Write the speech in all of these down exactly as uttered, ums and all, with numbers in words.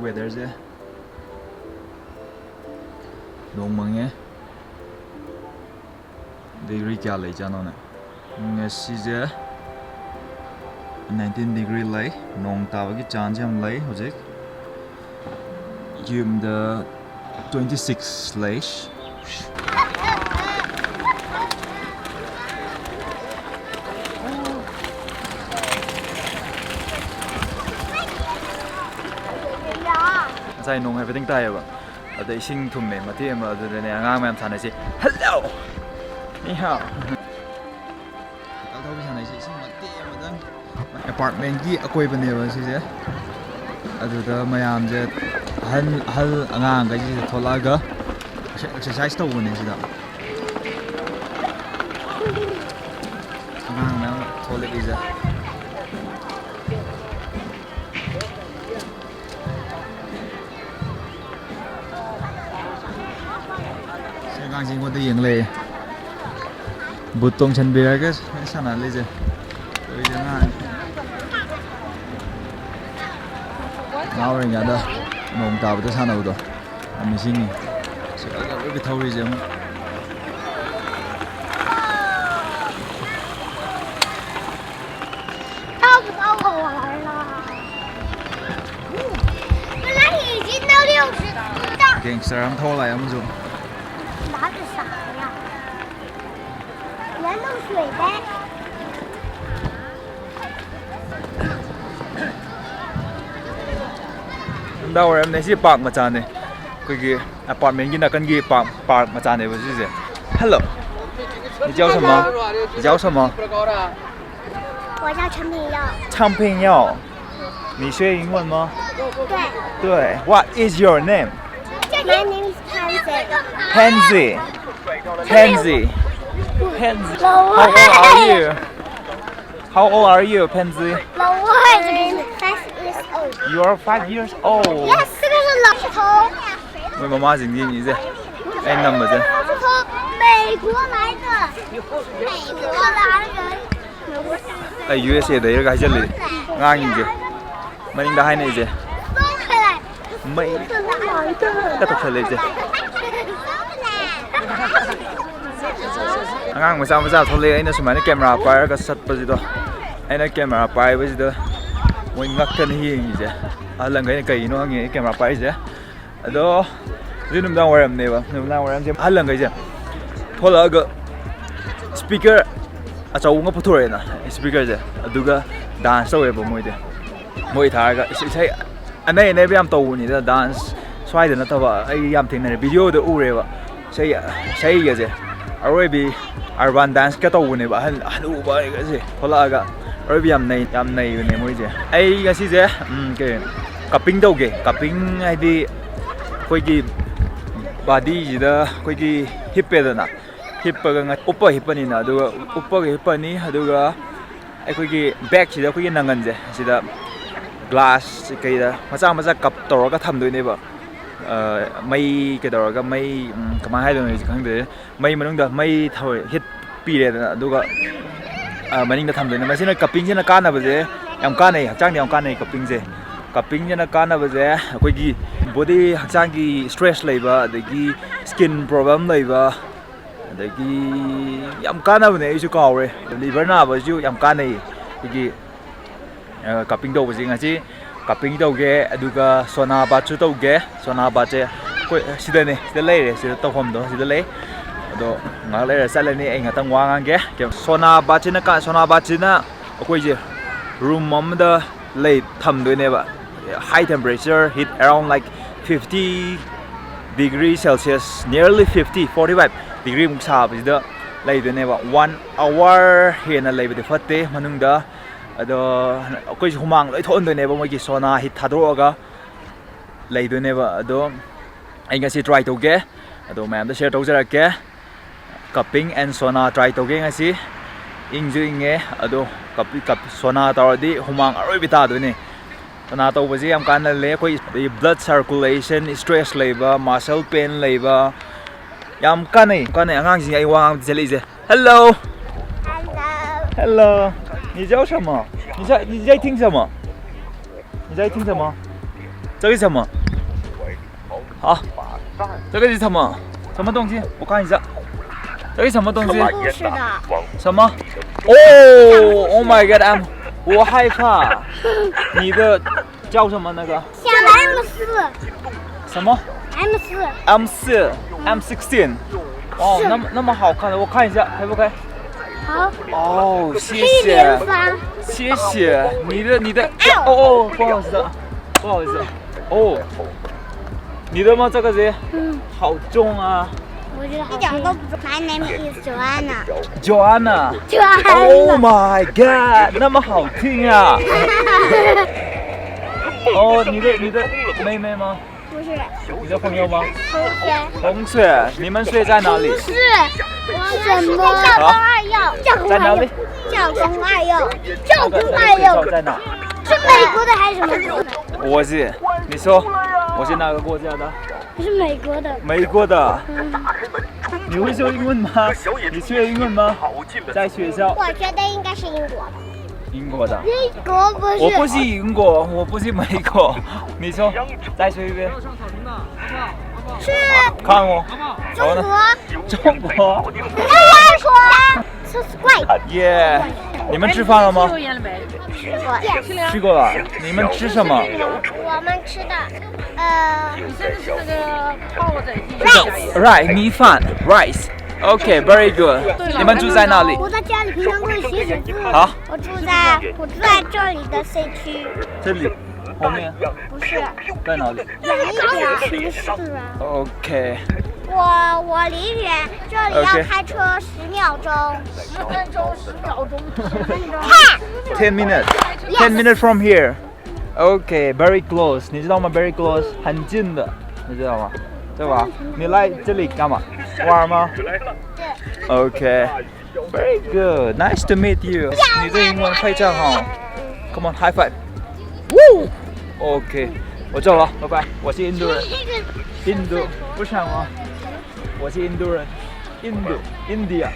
Weatherꯁꯦ ꯅꯣꯡ ꯃꯪꯉꯦ꯫ Degree ꯀꯌꯥ ꯂꯩꯖꯥꯠꯅꯣꯅꯦ? ꯉꯁꯤꯁꯦ nineteen degree ꯂꯩ꯫ ꯅꯣꯡ ꯇꯥꯕꯒꯤ chance ꯌꯥꯝ ꯂꯩ ꯍꯧꯖꯤꯛ꯫ ꯌꯨꯝꯗ twenty six ꯂꯩ꯫ ꯉꯁꯥꯏ ꯅꯣꯡ ꯍꯥꯏꯐꯦꯠꯇꯪ ꯇꯥꯏꯌꯦꯕ, ꯑꯗ ꯏꯁꯤꯡ ꯊꯨꯝꯃꯦ ꯃꯇꯦꯛ ꯑꯃ꯫ ꯑꯗꯨꯗꯅꯦ ꯑꯉꯥꯡ ꯃꯌꯥꯝ ꯁꯥꯟꯅꯩꯁꯦ, "Hello!" ꯅꯤꯍꯥꯎ꯫ ꯁꯥꯏꯀꯜ ꯊꯧꯕꯤ ꯁꯥꯟꯅꯩꯁꯦ ꯏꯁꯤꯡ ꯃꯇꯦꯛ ꯑꯃꯗꯪ꯫ Apartmentꯀꯤ ꯑꯀꯣꯏꯕꯅꯦꯕ ꯁꯤꯁꯦ꯫ ꯑꯗꯨꯗ ꯃꯌꯥꯝꯁꯦ, ꯑꯍꯟ, ꯑꯍꯜ ꯑꯉꯥꯡꯈꯩꯁꯤꯗ ꯊꯣꯛꯂꯛꯑꯒ exercise ꯇꯧꯕꯅꯦ ꯁꯤꯗ꯫ ꯑꯉꯥꯡ ꯃꯌꯥꯝ ꯊꯣꯛꯂꯛꯏꯁꯦ꯫ ꯁꯤ ꯑꯉꯥꯡꯁꯤ ꯑꯩꯉꯣꯟꯗ ꯌꯦꯡ ꯂꯩꯔꯦ꯫ ꯕꯨꯠ ꯇꯣꯡꯁꯟꯕꯤꯔꯒ ꯁꯥꯟꯅꯍꯜꯂꯤꯁꯦ꯫ ꯇꯧꯔꯤꯁꯦ ꯑꯉꯥꯡ ꯉꯥ ꯑꯣꯏꯔꯤꯉꯩꯗ ꯅꯣꯡ ꯇꯥꯕꯗ ꯁꯥꯟꯅꯕꯗꯣ ꯌꯥꯝ ꯅꯤꯡꯁꯤꯡꯉꯤ꯫ ꯁꯤ ꯑꯣꯏꯕ ꯊꯧꯔꯤꯁꯦ ꯑꯃꯨꯛ꯫ Gangster ꯑꯃ ꯊꯧꯔ ꯂꯥꯛꯑꯦ ꯑꯃꯁꯨ꯫ ꯅꯨꯡꯗꯥꯡ ꯋꯥꯏꯔꯝꯅꯦ꯫ ꯁꯤ park ꯃꯆꯥꯅꯦ, ꯑꯩꯈꯣꯏꯒꯤ apartmentꯀꯤ ꯅꯥꯀꯟꯒꯤ park, park ꯃꯆꯥꯅꯦꯕ ꯁꯤꯁꯦ꯫ Hello. 你叫什么？你叫什么？我叫陈品耀。昌平耀。你学英文吗？对。对。What is your name? My name is Pansy. Pansy. Pansy. Pansy. How old are you? How old are you, Pansy? I'm five years old. You are five years old. Yes, 这个是老头。 ꯃꯣꯏ ꯃꯃꯥꯁꯤꯡ ꯌꯦꯡꯉꯤꯁꯦ ꯑꯩ ꯅꯝꯕꯁꯦ꯫ 老头，美国来的，美国来人。 ꯑꯩ USA ꯗꯩꯔꯒ ꯍꯥꯏꯖꯜꯂꯤ꯫ ꯑꯉꯥꯡꯁꯤꯡꯁꯦ ꯃꯅꯤꯡꯗ ꯍꯥꯏꯅꯩꯁꯦ꯫ 松开来。ꯃꯩ ꯇꯧꯁꯜꯂꯛꯏꯁꯦ꯫ ꯑꯉꯥꯡ ꯃꯆꯥ ꯃꯆꯥ ꯊꯣꯛꯂꯛꯑꯦ꯫ ꯑꯩꯅ ꯁꯨꯃꯥꯏꯅ ꯀꯦꯃꯦꯔꯥ ꯄꯥꯏꯔꯒ ꯆꯠꯄꯁꯤꯗꯣ, ꯑꯩꯅ ꯀꯦꯃꯦꯔꯥ ꯄꯥꯏꯕꯁꯤꯗ ꯃꯣꯏ ꯉꯛꯇꯅ ꯌꯦꯡꯉꯤꯁꯦ꯫ ꯑꯍꯜ ꯂꯪꯈꯩꯅ ꯀꯩꯒꯤꯅꯣ ꯍꯪꯉꯤ ꯑꯩ ꯀꯦꯃꯦꯔꯥ ꯄꯥꯏꯔꯤꯁꯦ꯫ ꯑꯗꯣ ꯍꯧꯖꯤꯛ ꯅꯨꯃꯤꯗꯥꯡ ꯋꯥꯏꯔꯝꯅꯦꯕ꯫ ꯅꯨꯃꯤꯗꯥꯡ ꯋꯥꯏꯔꯝꯁꯦ ꯑꯍꯜ ꯂꯪꯈꯩꯁꯦ ꯊꯣꯛꯂꯛꯑꯒ ꯏꯁꯄꯤꯀꯔ ꯑꯆꯧꯕ ꯑꯃ ꯄꯨꯊꯣꯔꯛꯑꯦꯅ, ꯏꯁꯄꯤꯀꯔꯁꯦ, ꯑꯗꯨꯒ ꯗꯥꯟꯁ ꯇꯧꯋꯦꯕ ꯃꯣꯏꯗꯤ꯫ ꯃꯣꯏ ꯊꯥꯔꯒ ꯏꯁꯩ ꯑꯅꯩ ꯑꯅꯩꯕ ꯌꯥꯝ ꯇꯧꯕꯅꯤꯗ, ꯗꯥꯟꯁ ꯁ꯭ꯋꯥꯏꯗ ꯅꯠꯇꯕ꯫ ꯑꯩ ꯌꯥꯝ ꯊꯦꯡꯅꯔꯦ, ꯚꯤꯗꯤꯑꯣꯗ ꯎꯔꯦꯕ꯫ ꯏꯁꯩ, ꯏꯁꯩꯒꯁꯦ ꯑꯔꯣꯏꯕꯤ ꯑꯔꯕꯥꯟ ꯗꯥꯟꯁꯀ ꯇꯧꯕꯅꯦꯕ, ꯑꯍꯜ ꯑꯍꯜ ꯎꯕꯒꯁꯦ ꯊꯣꯛꯂꯛꯑꯒ꯫ ꯑꯔꯣꯏꯕꯤ ꯌꯥꯝ ꯅꯩ, ꯌꯥꯝ ꯅꯩꯕꯅꯦ ꯃꯣꯏꯁꯦ꯫ ꯑꯩ ꯉꯁꯤꯁꯦ ꯎꯝ, ꯀꯩ ꯀꯞꯄꯤꯡ ꯇꯧꯒꯦ꯫ ꯀꯞꯄꯤꯡ ꯍꯥꯏꯗꯤ ꯑꯩꯈꯣꯏꯒꯤ ꯕꯥꯗꯤꯁꯤꯗ ꯑꯩꯈꯣꯏꯒꯤ ꯍꯤꯞꯄꯦꯗꯅ, ꯍꯤꯞꯄꯒ ꯉ- ꯎꯞꯄ ꯍꯤꯞꯄꯅꯤꯅ, ꯑꯗꯨꯒ ꯎꯞꯄꯒ ꯍꯤꯞꯄꯅꯤ꯫ ꯑꯗꯨꯒ ꯑꯩꯈꯣꯏꯒꯤ ꯕꯦꯛꯁꯤꯗ ꯑꯩꯈꯣꯏꯒꯤ ꯅꯪꯒꯟꯁꯦ ꯁꯤꯗ ꯒ꯭ꯂꯥꯁ ꯀꯩꯗ ꯃꯆꯥ ꯃꯆꯥ ꯀꯞ ꯇꯧꯔꯒ ꯊꯝꯗꯣꯏꯅꯦꯕ꯫ ꯑ, ꯃꯩ ꯀꯩꯗꯧꯔꯒ ꯃꯩ, ꯎꯝ, ꯀꯃꯥꯏꯅ ꯍꯥꯏꯗꯣꯏꯅꯣ ꯑꯩꯁꯨ ꯈꯪꯗꯦ꯫ ꯃꯩ ꯃꯅꯨꯡꯗ ꯃꯩ ꯊꯧ- ꯍꯤꯠ ꯄꯤꯔꯦꯗꯅ, ꯑꯗꯨꯒ ꯑ, ꯃꯅꯤꯡꯗ ꯊꯝꯗꯣꯏꯅꯦ꯫ ꯃꯁꯤꯅ ꯀꯞꯄꯤꯡꯁꯤꯅ ꯀꯥꯟꯅꯕꯁꯦ ꯌꯥꯝ ꯀꯥꯟꯅꯩ, ꯍꯛꯆꯥꯡꯗ ꯌꯥꯝ ꯀꯥꯟꯅꯩ ꯀꯞꯄꯤꯡꯁꯦ꯫ ꯀꯞꯄꯤꯡꯁꯤꯅ ꯀꯥꯟꯅꯕꯁꯦ ꯑꯩꯈꯣꯏꯒꯤ ꯕꯣꯗꯤ, ꯍꯛꯆꯥꯡꯒꯤ ꯁ꯭ꯇ꯭ꯔꯦꯁ ꯂꯩꯕ, ꯑꯗꯒꯤ ꯁ꯭ꯀꯤꯟ ꯄ꯭ꯔꯣꯕ꯭ꯂꯦꯝ ꯂꯩꯕ, ꯑꯗꯒꯤ ꯌꯥꯝ ꯀꯥꯟꯅꯕꯅꯦ꯫ ꯑꯩꯁꯨ ꯀꯥꯎꯔꯦ, ꯂꯤꯚꯔ ꯅꯥꯕꯁꯨ ꯌꯥꯝ ꯀꯥꯟꯅꯩ ꯑꯩꯈꯣꯏꯒꯤ ꯀꯞꯄꯤꯡ ꯇꯧꯕꯁꯦ꯫ ꯉꯁꯤ ꯀꯞꯄꯤꯡ ꯇꯧꯒꯦ, ꯑꯗꯨꯒ ꯁꯣꯅꯥ ꯕꯥꯠꯁꯨ ꯇꯧꯒꯦ꯫ ꯁꯣꯅꯥ ꯕꯥꯠꯁꯦ ꯑꯩꯈꯣꯏ ꯁꯤꯗꯅꯦ, ꯁꯤꯗ ꯂꯩꯔꯦ, ꯁꯤꯗ ꯇꯧꯐꯝꯗꯣ ꯁꯤꯗ ꯂꯩ꯫ ꯑꯗꯣ ꯉꯥꯏꯍꯥꯛ ꯂꯩꯔ ꯆꯠꯂꯅꯤ꯫ ꯑꯩ ꯉꯥꯛꯇꯪ ꯋꯥ ꯉꯥꯡꯒꯦ꯫ ꯁꯣꯅꯥ ꯕꯥꯠꯁꯤꯅ ꯀ- ꯁꯣꯅꯥ ꯕꯥꯠꯁꯤꯅ ꯑꯩꯈꯣꯏꯁꯦ ꯔꯨꯝ ꯑꯃꯗ ꯂꯩ ꯊꯝꯗꯣꯏꯅꯦꯕ꯫ High temperature, heat around like fifty degree Celsius, nearly fifty, forty five degree ꯃꯨꯛ ꯁꯥꯕꯁꯤꯗ ꯂꯩꯗꯣꯏꯅꯦꯕ꯫ One hour ꯍꯦꯟꯅ ꯂꯩꯕꯗꯤ ꯐꯠꯇꯦ ꯃꯅꯨꯡꯗ꯫ ꯑꯗꯣ ꯑꯩꯈꯣꯏꯁꯦ ꯍꯨꯃꯥꯡ ꯂꯣꯏ ꯊꯣꯛꯍꯟꯗꯣꯏꯅꯦꯕ ꯃꯣꯏꯒꯤ ꯁꯣꯅꯥ ꯍꯤꯠ ꯊꯥꯗꯣꯛꯑꯒ ꯂꯩꯗꯣꯏꯅꯦꯕ꯫ ꯑꯗꯣ ꯑꯩ ꯉꯁꯤ ꯇ꯭ꯔꯥꯏ ꯇꯧꯒꯦ, ꯑꯗꯣ ꯃꯌꯥꯝꯗ ꯁꯤꯌꯔ ꯇꯧꯖꯔꯛꯀꯦ꯫ ꯀꯞꯄꯤꯡ ꯑꯦꯟ ꯁꯣꯅꯥ ꯇ꯭ꯔꯥꯏ ꯇꯧꯒꯦ ꯉꯁꯤ꯫ ꯏꯪꯁꯨ ꯏꯪꯉꯦ, ꯑꯗꯣ ꯀꯞꯄꯤ- ꯀꯞ- ꯁꯣꯅꯥ ꯇꯧꯔꯗꯤ ꯍꯨꯃꯥꯡ ꯑꯔꯣꯏꯕꯤ ꯇꯥꯗꯣꯏꯅꯦ꯫ ꯁꯣꯅꯥ ꯇꯧꯕꯁꯦ ꯌꯥꯝ ꯀꯥꯟꯅꯍꯜꯂꯦ ꯑꯩꯈꯣꯏ꯫ Blood circulation, stress ꯂꯩꯕ, muscle pain ꯂꯩꯕ, ꯌꯥꯝ ꯀꯥꯟꯅꯩ, ꯀꯥꯟꯅꯩ꯫ ꯑꯉꯥꯡꯁꯤꯡ ꯑꯩ ꯋꯥ ꯉꯥꯡꯕ ꯆꯦꯜꯂꯛꯏꯁꯦ꯫ Hello. Hello. Hello. 你叫什么？你在你在听什么？你在听什么？这是什么？啊，这个是什么？什么东西？我看一下，这个什么东西？什么故事的？什么？哦，Oh my God，I'm，我害怕。你的叫什么那个？像 M 四什么，M 四，？M 四，M sixteen。哦，那么那么好看的，我看一下，可不可以？好，哦，谢黑莲谢，花，谢谢。你的你的，哦哦，不好意思，不好意思。哦，你的吗？这个是嗯，好重啊。我觉得好一点都不重。My name is Joanna。 Joanna。 Joanna。 Oh my God，那么好听啊！哦，你的你的妹妹吗？不是，你的朋友吗？同学。同学，你们睡在哪里？不是，什么？啊？二幼，教工在哪里？教工二幼，教工二那个学校幼，在哪？是美国的还是什么国的？我是，你说，我是哪个国家的？是美国的。美国的。你会说英文吗？你学英文吗？在学校。我觉得应该是英国的。英国的。英国不是。我不是英国，我不是美国。你说，再说一遍。是看我，中国。中国。那外国。Subscribe。耶，你们吃饭了吗？有眼了没？吃过。吃过了。你们吃什么？我们吃的，呃，你现在是那个泡着已经 Rice，米饭，rice。OK，very good。你们住在哪里？我在家里平常都会写写字。啊？我住在我住在这里的C区，这里，后面不是，在哪里远一点不是啊。？OK。我我离远这里要 OK 开车十秒钟。十分钟，十秒钟。看， Ten minutes. Ten minutes from here. OK, very close. 你知道吗？Very close，很近的，你知道吗？对吧？你来这里干嘛？玩吗？OK。Very good. Nice to meet you. 你的英文非常好。Come on, high five. Woo! OK，我走了，拜拜。我是印度人。印度，不想吗？我是印度人。印度，India。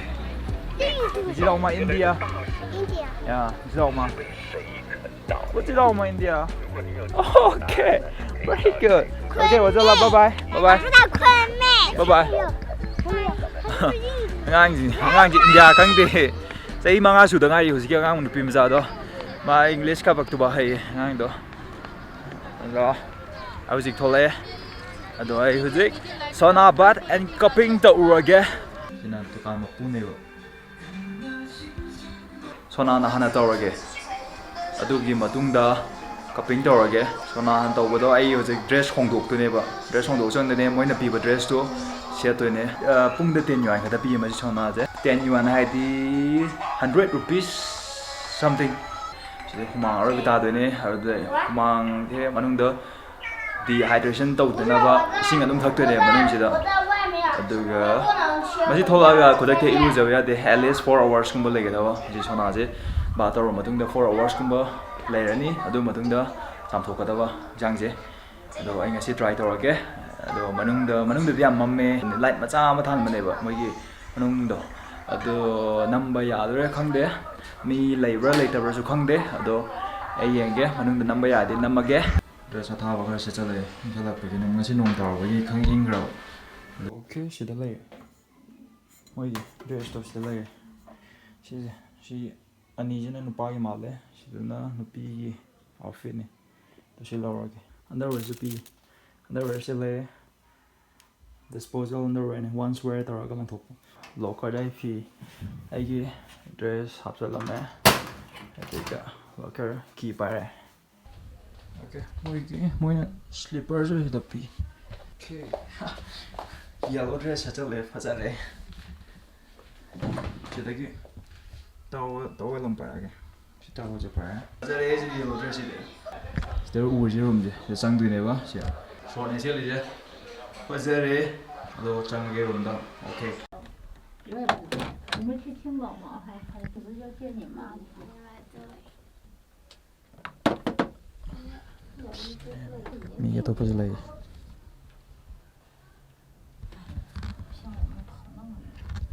你知道吗？India。 India。 Yeah，你知道吗？ What's it all, my India? Okay, very good. Okay, what's up? Bye bye. Bye bye. Bye bye. ꯑꯉꯥꯡꯁꯤꯡ ꯑꯉꯥꯡꯁꯤ India ꯈꯪꯗꯦ꯫ ꯆꯍꯤ ꯃꯉꯥ ꯁꯨꯗ ꯉꯥꯏꯔꯤ ꯍꯧꯖꯤꯛꯀꯤ ꯑꯉꯥꯡ ꯅꯨꯄꯤ ꯃꯆꯥꯗꯣ꯫ ꯃꯥ ꯏꯪꯂꯤꯁ ꯈꯔ ꯄꯛꯇꯨꯕ ꯍꯩꯌꯦ ꯑꯉꯥꯡꯗꯣ꯫ ꯑꯗꯣ ꯍꯧꯖꯤꯛ ꯊꯣꯛꯂꯛꯑꯦ꯫ ꯑꯗꯣ ꯑꯩ ꯍꯧꯖꯤꯛ ꯁꯣꯅꯥꯕꯥꯠ ꯑꯦꯟ ꯀꯄꯤꯡ ꯇꯧꯔꯨꯔꯒꯦ꯫ ꯁꯤꯅ ꯗꯨꯀꯥꯟ ꯃꯄꯨꯅꯦꯕ꯫ ꯁꯣꯅꯥꯅ ꯍꯥꯟꯅ ꯇꯧꯔꯒꯦ꯫ ꯑꯗꯨꯒꯤ ꯃꯇꯨꯡꯗ ꯀꯄꯤꯡ ꯇꯧꯔꯒꯦ꯫ ꯁꯣꯅꯥꯅ ꯇꯧꯕꯗꯣ ꯑꯩ ꯍꯧꯖꯤꯛ ꯗ꯭ꯔꯦꯁ ꯍꯣꯡꯗꯣꯛꯇꯣꯏꯅꯦꯕ꯫ ꯗ꯭ꯔꯦꯁ ꯍꯣꯡꯗꯣꯛꯆꯗꯣꯏꯅꯦ, ꯃꯣꯏꯅ ꯄꯤꯕ ꯗ꯭ꯔꯦꯁꯇꯨ ꯁꯦꯠꯇꯣꯏꯅꯦ꯫ ꯑ, ꯄꯨꯡꯗ ꯇꯦꯟ ꯌꯨꯑꯥꯟ ꯈꯛꯇ ꯄꯤꯌꯦ ꯃꯁꯤ ꯁꯣꯅꯥꯁꯦ꯫ ꯇꯦꯟ ꯌꯨꯑꯥꯟ ꯍꯥꯏꯗꯤ ꯍꯟꯗ꯭ꯔꯦꯠ ꯔꯨꯄꯤꯁ ꯁꯝꯊꯤꯡ꯫ ꯁꯤꯗ ꯍꯨꯃꯥꯡ ꯑꯔꯣꯏꯕꯤ ꯇꯥꯗꯣꯏꯅꯦ꯫ ꯑꯗꯨꯗ ꯍꯨꯃꯥꯡꯁꯦ ꯃꯅꯨꯡꯗ ꯗꯤꯍꯥꯏꯗ꯭ꯔꯦꯁꯟ ꯇꯧꯗꯅꯕ ꯏꯁꯤꯡ ꯑꯗꯨꯝ ꯊꯛꯇꯣꯏꯅꯦꯕ ꯃꯅꯨꯡꯁꯤꯗ꯫ ꯑꯗꯨꯒ ꯃꯁꯤ ꯊꯣꯛꯂꯛꯑꯒ ꯈꯨꯗꯛꯇ ꯏꯔꯨꯖꯕ ꯌꯥꯗꯦ꯫ At least four hoursꯀꯨꯝꯕ ꯂꯩꯒꯗꯕ꯫ ꯍꯧꯖꯤꯛ ꯁꯣꯅꯥꯁꯦ ꯕꯥꯠ ꯇꯧꯔ ꯃꯇꯨꯡꯗ four hoursꯀꯨꯝꯕ ꯂꯩꯔꯅꯤ꯫ ꯑꯗꯨ ꯃꯇꯨꯡꯗ ꯆꯥꯝꯊꯣꯛꯀꯗꯕ ꯍꯛꯆꯥꯡꯁꯦ꯫ ꯑꯗꯣ ꯑꯩ ꯉꯁꯤ try ꯇꯧꯔꯒꯦ꯫ ꯑꯗꯣ ꯃꯅꯨꯡꯗ, ꯃꯅꯨꯡꯗꯗꯤ ꯌꯥꯝ ꯃꯝꯃꯦ꯫ Light ꯃꯆꯥ ꯑꯃ ꯊꯥꯟꯕꯅꯦꯕ ꯃꯣꯏꯒꯤ ꯃꯅꯨꯡꯗꯣ꯫ ꯑꯗꯣ ꯅꯝꯕ ꯌꯥꯗꯣꯏꯔꯥ ꯈꯪꯗꯦ꯫ ꯃꯤ ꯂꯩꯕ꯭ꯔꯥ ꯂꯩꯇꯕ꯭ꯔꯥꯁꯨ ꯈꯪꯗꯦ꯫ ꯑꯗꯣ ꯑꯩ ꯌꯦꯡꯒꯦ, ꯃꯅꯨꯡꯗ ꯅꯝꯕ ꯌꯥꯔꯗꯤ ꯅꯝꯃꯒꯦ꯫ ꯗ꯭ꯔꯦꯁ ꯑꯊꯥꯕ ꯈꯔ ꯁꯦꯠꯆꯜꯂꯛꯑꯦ, ꯏꯪꯈꯠꯂꯛꯄꯒꯤ꯫ ꯅꯨꯡ-, ꯉꯁꯤ ꯅꯣꯡ ꯇꯥꯔꯨꯕꯒꯤ ꯈꯪ ꯏꯪꯈ꯭ꯔꯕ꯫ ꯑꯗꯣ okay, ꯁꯤꯗ ꯂꯩꯔꯦ꯫ ꯃꯣꯏꯒꯤ ꯗ꯭ꯔꯦꯁꯇꯣ ꯁꯤꯗ ꯂꯩꯔꯦ꯫ ꯁꯤꯁꯦ, ꯁꯤ ꯑꯅꯤꯁꯤꯅ ꯅꯨꯄꯥꯒꯤ ꯃꯥꯜꯂꯦ, ꯁꯤꯗꯅ ꯅꯨꯄꯤꯒꯤ ꯑꯥꯎꯠꯐꯤꯠꯅꯤ꯫ ꯑꯗꯨ ꯁꯤ ꯂꯧꯔꯒꯦ꯫ ꯑꯟꯗꯔꯋꯦꯌꯔꯁꯨ ꯄꯤ꯫ ꯑꯟꯗꯔꯋꯦꯌꯔꯁꯦ ꯂꯩꯔꯦ꯫ Disposal underwearꯅꯦ, once wear ꯇꯧꯔꯒ ꯂꯪꯊꯣꯛꯄ꯫ ꯂꯣꯀꯔꯗ ꯑꯩ ꯐꯤ, ꯑꯩꯒꯤ ꯗ꯭ꯔꯦꯁ ꯍꯥꯞꯆꯜꯂꯝꯃꯦ꯫ ꯑꯗꯨꯒ ꯂꯣꯀꯔ ꯀꯤ ꯄꯥꯏꯔꯦ꯫ Okay, ꯃꯣꯏꯒꯤ, ꯃꯣꯏꯅ ꯁ꯭ꯂꯤꯄꯔꯁꯨ ꯁꯤꯗ ꯄꯤ꯫ Okay, ꯌꯦꯜꯂꯣ ꯗ꯭ꯔꯦꯁ ꯁꯦꯠꯆꯜꯂꯦ, ꯐꯖꯔꯦ꯫ ꯁꯤꯗꯒꯤ ꯇꯥꯋꯦꯜ, ꯇꯥꯋꯦꯜ ꯑꯃ ꯄꯥꯏꯔꯛꯑꯒꯦ꯫ ꯁꯤ ꯇꯥꯋꯦꯜꯁꯦ ꯄꯥꯏꯔꯦ꯫ ꯐꯖꯔꯦ ꯁꯤꯗꯤ, ꯌꯦꯜꯂꯣ ꯗ꯭ꯔꯦꯁꯁꯤꯗꯤ꯫ ꯁꯤꯗ ꯎꯔꯤꯁꯦ ꯔꯨꯝꯁꯦ, ꯁꯤꯗ ꯆꯪꯗꯣꯏꯅꯦꯕ꯫ ꯁꯤ ꯁꯣꯔꯠꯅꯦ ꯁꯦꯠꯂꯤꯁꯦ꯫ ꯐꯖꯔꯦ꯫ ꯑꯗꯣ ꯆꯪꯉꯒꯦ ꯔꯨꯝꯗ꯫ Okay꯫ ꯃꯤ ꯑꯇꯣꯞꯄꯁꯨ ꯂꯩ꯫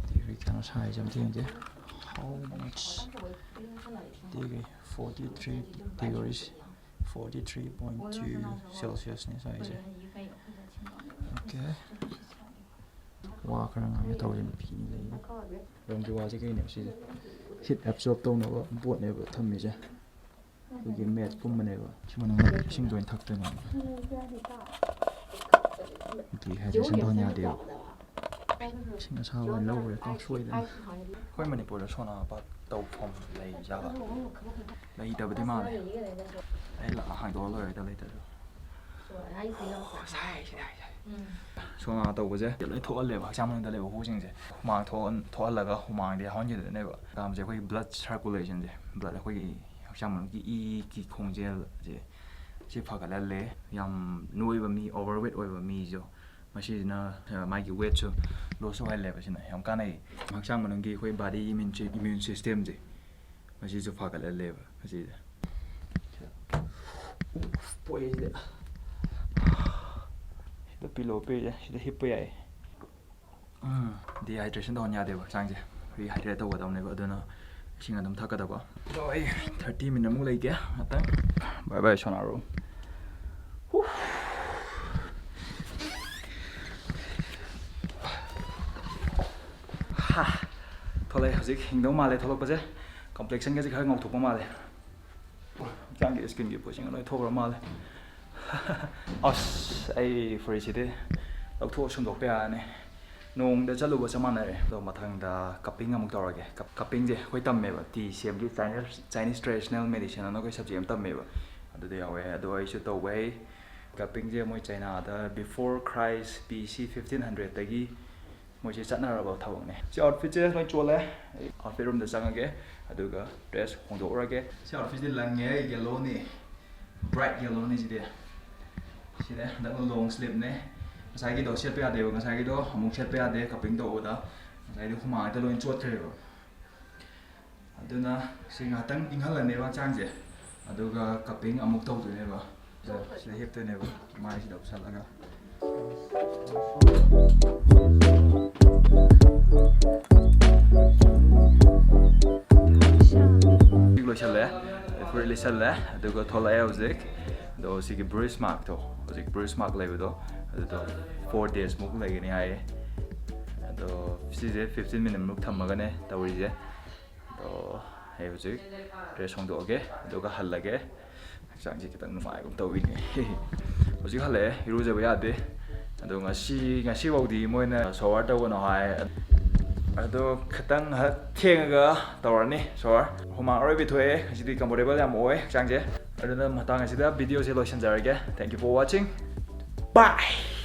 ꯇꯤ ꯚꯤ ꯀꯌꯥꯝ ꯁꯥꯏꯁꯦ ꯑꯝꯇ ꯌꯦꯡꯒꯦ꯫ How much degree? Forty three degrees, forty three point two Celsius ꯅꯤ ꯁ꯭ꯋꯥꯏꯁꯦ. Okay. ꯋꯥ ꯈꯔ ꯉꯥꯡꯒꯦ ꯇꯧꯔꯤ, ꯅꯨꯄꯤ ꯑꯅꯤ ꯂꯩ. ꯔꯪꯒꯤ ꯋꯥꯁꯦ ꯀꯩꯅꯦꯕ ꯁꯤꯁꯦ? Heat absorb ꯇꯧꯅꯕ ꯄꯣꯠꯅꯦꯕ ꯊꯝꯃꯤꯁꯦ. ꯑꯩꯈꯣꯏꯒꯤ ꯃꯦꯠꯀꯨꯝꯕꯅꯦꯕ꯫ ꯁꯤ ꯃꯅꯨꯡꯗ ꯏꯁꯤꯡꯗꯣ ꯑꯣꯏꯅ ꯊꯛꯇꯣꯏꯅꯦ꯫ Dehydration ꯇꯧꯍꯟ ꯌꯥꯗꯦꯕ꯫ ꯏꯁꯤꯡ ꯑꯁꯥꯕ ꯑꯣꯏꯅ ꯂꯧꯔꯦꯀꯣ, ꯁꯣꯏꯗꯅ꯫ ꯑꯩꯈꯣꯏ ꯃꯅꯤꯄꯨꯔꯗ ꯁꯣꯅꯥ ꯄꯥꯠ ꯇꯧꯐꯝ ꯂꯩ ꯖꯥꯠꯂꯥ? ꯂꯩꯇꯕꯗꯤ ꯃꯥꯜꯂꯦ꯫ ꯑꯩ ꯂꯥꯛꯑ ꯍꯥꯡꯗꯣꯛꯑ ꯂꯣꯏꯔꯦꯗ, ꯂꯩꯇ꯭ꯔꯁꯨ꯫ ꯁꯥꯏ, ꯁꯤꯗꯤ ꯁꯥꯏ, ꯁꯥꯏ꯫ ꯁꯣꯅꯥ ꯇꯧꯕꯁꯦ ꯂꯣꯏ ꯊꯣꯛꯍꯜꯂꯦꯕ, ꯍꯛꯆꯥꯡ ꯃꯅꯨꯡꯗ ꯂꯩꯕ ꯍꯨꯁꯤꯡꯁꯦ꯫ ꯍꯨꯃꯥꯡ ꯊꯣꯛꯍꯟ-, ꯊꯣꯛꯍꯜꯂꯒ ꯍꯨꯃꯥꯡꯗꯤ ꯌꯥꯎꯍꯟꯈꯤꯗꯣꯏꯅꯦꯕ꯫ ꯀꯥꯝꯁꯦ ꯑꯩꯈꯣꯏꯒꯤ blood circulation ꯁꯦ, blood ꯑꯩꯈꯣꯏꯒꯤ ꯍꯛꯆꯥꯡ ꯃꯅꯨꯡꯒꯤ ꯏꯒꯤ ꯈꯣꯡꯖꯦꯜꯁꯦ, ꯁꯤ ꯐꯒꯠꯍꯜꯂꯦ꯫ ꯌꯥꯝ ꯅꯣꯏꯕ ꯃꯤ, overweight ꯑꯣꯏꯕ ꯃꯤꯁꯨ ꯃꯁꯤꯁꯤꯅ, ꯑ, ꯃꯥꯒꯤ weightꯁꯨ loss ꯑꯣꯏꯍꯜꯂꯦꯕ꯫ ꯁꯤꯅ ꯌꯥꯝ ꯀꯥꯟꯅꯩ꯫ ꯍꯛꯆꯥꯡ ꯃꯅꯨꯡꯒꯤ ꯑꯩꯈꯣꯏ body immune, immune systemꯁꯦ, ꯃꯁꯤꯁꯨ ꯐꯒꯠꯍꯜꯂꯦꯕ ꯃꯁꯤꯁꯦ꯫ ꯎꯐ, ꯄꯣꯛꯑꯦ ꯁꯤꯗ꯫ ꯁꯤꯗ pillow ꯄꯤꯔꯤꯁꯦ, ꯁꯤꯗ ꯍꯤꯞꯄ ꯌꯥꯏ꯫ ꯎꯝ, dehydration ꯇꯧꯍꯟ ꯌꯥꯗꯦꯕ ꯍꯛꯆꯥꯡꯁꯦ, rehydrate ꯇꯧꯒꯗꯕꯅꯦꯕ꯫ ꯑꯗꯨꯅ ꯏꯁꯤꯡ ꯑꯗꯨꯝ ꯊꯛꯀꯗꯕ꯫ ꯑꯗꯣ ꯑꯩ thirty minute ꯑꯃꯨꯛ ꯂꯩꯒꯦ ꯉꯥꯛꯇꯪ꯫ Bye bye ꯁꯣꯅꯥꯔꯨ꯫ ꯍꯥ, ꯊꯣꯛꯂꯛꯑꯦ꯫ ꯍꯧꯖꯤꯛ ꯍꯤꯡꯗꯧ ꯃꯥꯜꯂꯦ ꯊꯣꯛꯂꯛꯄꯁꯦ꯫ Complexionꯒꯁꯦ ꯈꯔ ꯉꯧꯊꯣꯛꯄ ꯃꯥꯜꯂꯦ꯫ ꯍꯛꯆꯥꯡꯒꯤ skinꯒꯤ ꯄꯣꯠꯁꯤꯡ ꯂꯣꯏ ꯊꯣꯛꯈ꯭ꯔ ꯃꯥꯜꯂꯦ꯫ ꯑꯁ, ꯑꯩ ꯐꯨꯔꯤꯠꯁꯤꯗꯤ ꯂꯧꯊꯣꯛꯑ ꯁꯨꯝꯗꯣꯛꯄ ꯌꯥꯔꯅꯤ꯫ ꯅꯣꯡꯗ ꯆꯠꯂꯨꯕ ꯆꯞ ꯃꯥꯟꯅꯔꯦ꯫ ꯑꯗꯣ ꯃꯊꯪꯗ cupping ꯑꯃꯨꯛ ꯇꯧꯔꯒꯦ꯫ Cup-, cuppingꯁꯦ ꯑꯩꯈꯣꯏ ꯇꯝꯃꯦꯕ, tea ꯁꯦꯝꯒꯤ Chinese, Chinese traditional medicine ꯑꯅ ꯑꯩꯈꯣꯏ subject ꯑꯃ ꯇꯝꯃꯦꯕ꯫ ꯑꯗꯨꯗ ꯌꯥꯎꯋꯦ꯫ ꯑꯗꯣ ꯑꯩꯁꯨ ꯇꯧꯕ ꯍꯩ꯫ Cuppingꯁꯦ ꯃꯣꯏ ꯆꯩꯅꯥꯗ before Christ B C fifteen hundredꯇꯒꯤ ꯃꯣꯏꯁꯦ ꯆꯠꯅꯔꯕ ꯊꯕꯛꯅꯦ꯫ ꯁꯤ outfitꯁꯦ ꯂꯣꯏ ꯆꯣꯠꯂꯦ꯫ ꯑꯩ outfit roomꯗ ꯆꯪꯉꯒꯦ, ꯑꯗꯨꯒ dress ꯍꯣꯡꯗꯣꯛꯎꯔꯒꯦ꯫ ꯁꯤ outfitꯁꯦ ꯂꯪꯉꯦ, ꯑꯩ yellowꯅꯤ, bright yellowꯅꯤ ꯁꯤꯗꯤ꯫ ꯁꯤꯗꯤ ꯍꯟꯗꯛ long sleeveꯅꯦ꯫ ꯉꯁꯥꯏꯒꯤꯗꯣ ꯁꯦꯠꯄ ꯌꯥꯗꯦꯕ, ꯉꯁꯥꯏꯒꯤꯗꯣ ꯑꯃꯨꯛ ꯁꯦꯠꯄ ꯌꯥꯗꯦ cupping ꯇꯧꯕꯗ꯫ ꯉꯁꯥꯏꯗꯤ ꯍꯨꯃꯥꯡ ꯍꯦꯛꯇ ꯂꯣꯏ ꯆꯣꯠꯈ꯭ꯔꯦꯕ꯫ ꯑꯗꯨꯅ ꯁꯤ ꯉꯥꯏꯍꯥꯛꯇꯪ ꯏꯪꯍꯜꯂꯅꯦꯕ ꯍꯛꯆꯥꯡꯁꯦ, ꯑꯗꯨꯒ cupping ꯑꯃꯨꯛ ꯇꯧꯗꯣꯏꯅꯦꯕ꯫ ꯑꯗꯣ ꯁꯤꯗ ꯍꯤꯞꯇꯣꯏꯅꯦꯕ, ꯃꯥꯏꯁꯤꯗ ꯎꯞꯁꯜꯂꯒ꯫ ꯆꯠꯂꯦ, ꯑꯗꯨꯒ ꯊꯣꯛꯂꯛꯑꯦ ꯍꯧꯖꯤꯛ꯫ ꯑꯗꯣ ꯁꯤꯒꯤ ꯕ꯭ꯔꯨꯏꯁ ꯃꯥꯔꯛꯇꯣ, ꯍꯧꯖꯤꯛ ꯕ꯭ꯔꯨꯏꯁ ꯃꯥꯔꯛ ꯂꯩꯕꯗꯣ, ꯑꯗꯨꯗꯣ ꯐꯣꯔ ꯗꯦꯖꯃꯨꯛ ꯂꯩꯒꯅꯤ ꯍꯥꯏꯌꯦ꯫ ꯑꯗꯣ ꯁꯤꯁꯦ ꯐꯤꯐꯇꯤꯟ ꯃꯤꯅꯤꯠꯃꯨꯛ ꯊꯝꯃꯒꯅꯦ ꯇꯧꯔꯤꯁꯦ꯫ ꯑꯗꯣ ꯑꯩ ꯍꯧꯖꯤꯛ ꯗ꯭ꯔꯦꯁ ꯍꯣꯡꯗꯣꯛꯑꯒꯦ, ꯑꯗꯨꯒ ꯍꯜꯂꯒꯦ꯫ ꯍꯛꯆꯥꯡꯁꯦ ꯈꯤꯇꯪ ꯅꯨꯡꯉꯥꯏꯒꯨꯝ ꯇꯧꯋꯤꯅꯦ꯫ ꯍꯧꯖꯤꯛ ꯍꯜꯂꯛꯑꯦ, ꯏꯔꯨꯖꯕ ꯌꯥꯗꯦ꯫ ꯑꯗꯣ ꯉꯁꯤ, ꯉꯁꯤꯐꯥꯎꯗꯤ ꯃꯣꯏꯅ ꯁꯣꯋꯔ ꯇꯧꯒꯅꯣ ꯍꯥꯏ꯫ ꯑꯗꯣ ꯈꯤꯇꯪ ꯉꯥꯏꯍꯥꯛ ꯊꯦꯡꯉꯒ ꯇꯧꯔꯅꯤ ꯁꯣꯋꯔ꯫ ꯍꯨꯃꯥꯡ ꯑꯔꯣꯏꯕꯤ ꯊꯣꯛꯑꯦ, ꯉꯁꯤꯗꯤ ꯀꯝꯐꯣꯔꯇꯦꯕꯜ ꯌꯥꯝ ꯑꯣꯏ ꯍꯛꯆꯥꯡꯁꯦ꯫ ꯑꯗꯨꯅ ꯃꯇꯥꯡ ꯑꯁꯤꯗ ꯚꯤꯗꯤꯑꯣꯁꯦ ꯂꯣꯏꯁꯤꯟꯖꯔꯒꯦ꯫ Thank you for watching. Bye!